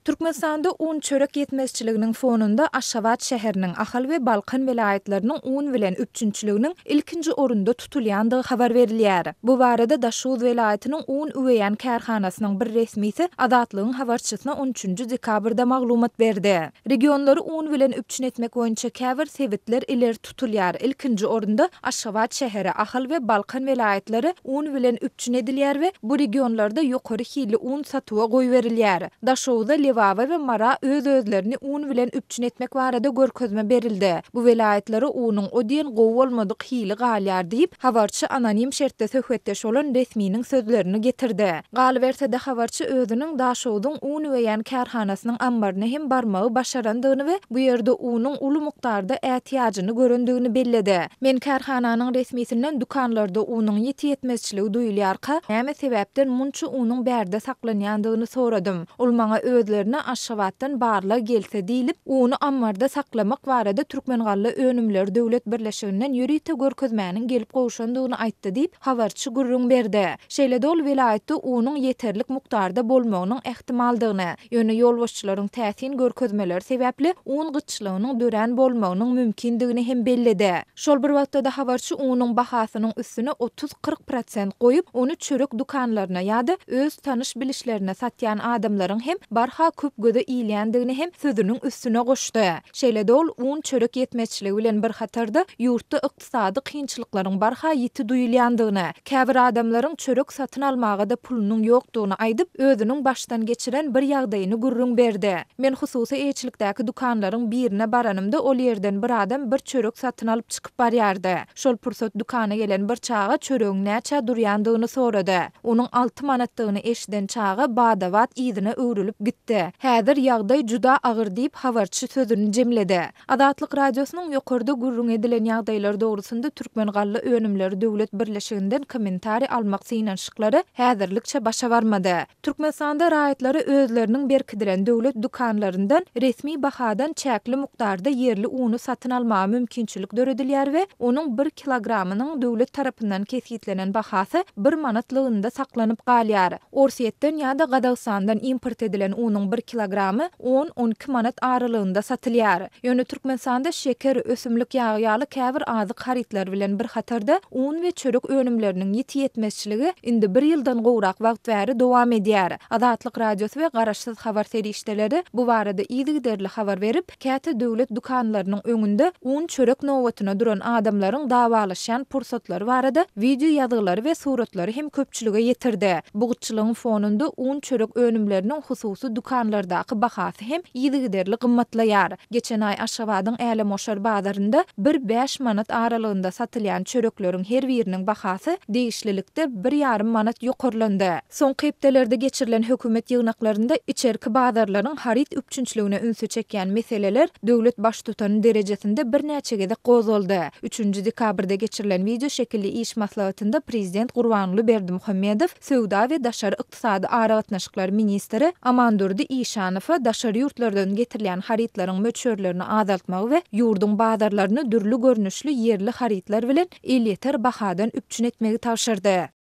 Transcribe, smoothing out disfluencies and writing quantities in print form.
Türkmenistanda un-çörek ýetmezçiliginiň fonunda Aşgabat şäheriniň, Ahal we Balkan welaýatlarynyň un bilen üpjünçiliginiň ilkinji orunda tutulýandygy habar berilýär. Bu barada Daşoguz welaýatynyň un üweýän kärhanasynyň bir resmisi Azatlygyň habarçysyna on üçünji dekabrda maglumat berdi. Regionlary un bilen üpjün etmek boýunça käbir sebitler ileri tutulýar. Ilkinji orunda Aşgabat şäheri, Ahal we Balkan welaýatlary un bilen üpjün edilýär we bu regionlarda ýokary hilli un satuwa goýberilýär. Daşoguza, Lebaba we Mara öz-özlerini un bilen üpjün etmek barada görkezme berildi. Bu welaýatlara unuň o diýen gowy bolmadyk hili galýar diýip, habarçy anonim şertde söhbetdeş bolan resminiň sözlerini getirdi. Galyberse-de, habarçy özüniň Daşoguzyň un üweýän kärhanasynyň ammaryna hem barmagy başarandygyny we bu ýerde unuň uly mukdarda ätiýajyny görendigini belledi. Men kärhananyň resmisinden dükanlarda unuň ýiti ýetmezçiligi duýulýarka, näme sebäpden munça unuň bärde saklanýandygyny soradym. Ol maňa özlerine Aşgabatdan barlag gelse diýlip, uny ammarda saklamak barada Türkmengallaönümleri döwlet birleşiginden ýörite görkezmäniň gelip gowşandygyny aýtdy diýip, habarçy gürrüň berdi. Şeýle-de ol welaýatda unuň ýeterlik mukdarda bolmagynyň ähtimaldygyny, ýöne ýolbaşçylaryň täsin görkezmeleri sebäpli un gytçylygynyň dörän bolmagynyň mümkindigini hem belledi. Şol bir wagtda-da habarçy unuň bahasynyň üstüne 30-40 prosent goýup, ony çörek dükanlaryna ýa-da öz tanyş-bilişlerine satýan adamlaryň hem barha köp göze ilýändigini hem sözüniň üstüne goşdy. Şeýle-de ol un-çörek ýetmezçiligi bilen bir hatarda ýurtda ykdysady kynçylyklaryň barha ýiti duýulýandygyny, käbir adamlaryň çörek satyn almaga-da pulunyň ýokdugyny aýdyp, özüniň başdan geçiren bir ýagdaýyny gürrüň berdi. Men hususy eýeçilikdäki dükanlaryň birine baranymda ol ýerden bir adam bir çörek satyn alyp çykyp barýardy. Şol pursat dükana gelen bir çaga çöregiň näçä durýandygyny sorady. Onuň alty manatdygyny eşiden çaga bada-bat yzyna öwrülip gitdi. Häzir ýagdaý juda agyr diýip, habarçy sözüni jemledi. Azatlyk Radiosynyň ýokarda gürrüňi edilen ýagdaýlar dogrusynda Türkmengallaönümleri döwlet birleşiginden kommentariý almak synanyşyklary häzirlikçe başa barmady. Türkmenistanda raýatlara özleriniň berkidilen döwlet dükanlaryndan resmi bahadan çäkli mukdarda ýerli uny satyn almaga mümkinçilik döredilýär we onuň bir kilogramynyň döwlet tarapyndan kesgitlenen bahasy bir manatlygynda saklanyp galýar. Orsýetden ýa-da Gazagystandan import edilen unuň bir kilogramy on-on iki manat aralygynda satylýar. Ýöne Türkmenistanda şeker, ösümlik ýagy ýaly käbir azyk harytlary bilen bir hatarda un we çörek önümleriniň ýiti ýetmezçiligi indi bir ýyldan gowrak wagt bäri dowam edýär. Azatlyk Radiosy we garaşsyz habar serişdeleri bu barada yzygiderli habar berip, Käte döwlet dükanlarynyň öňünde un-çörek nobatyna duran adamlaryň dawalaşýan pursatlary barada wideo ýazgylary we suratlary hem köpçülige ýetirdi. Bu gytçylygyň fonunda un-çörek önümleriniň hususy dükanlardaky bahasy hem yzygiderli gymmatlaýar. Geçen aý Aşgabadyň Älemgoşar bazarynda bir bäş manat aralygynda satylýan çörekleriň her biriniň bahasy degişlilikde bir ýarym manat ýokarlandy. Soňky hepdelerde geçirilen hökümet ýygnaklarynda içerki bazarlaryň haryt üpjünçiligine ünsi çekýän meseleler döwlet Baştutany derejesinde birnäçe gezek gozgaldy. Üçünji dekabrda geçirilen wideoşekilli iş maslahatynda prezident Gurbanguly Berdimuhamedow söwda we daşary ykdysady aragatnaşyklar ministri Amandurdy Işanowa daşary ýurtlardan getirilýän harytlaryň möçberlerini azaltmagy we ýurduň bazarlaryny dürli görnüşli ýerli harytlar bilen elýeter bahadan üpjün etmegi tabşyrdy.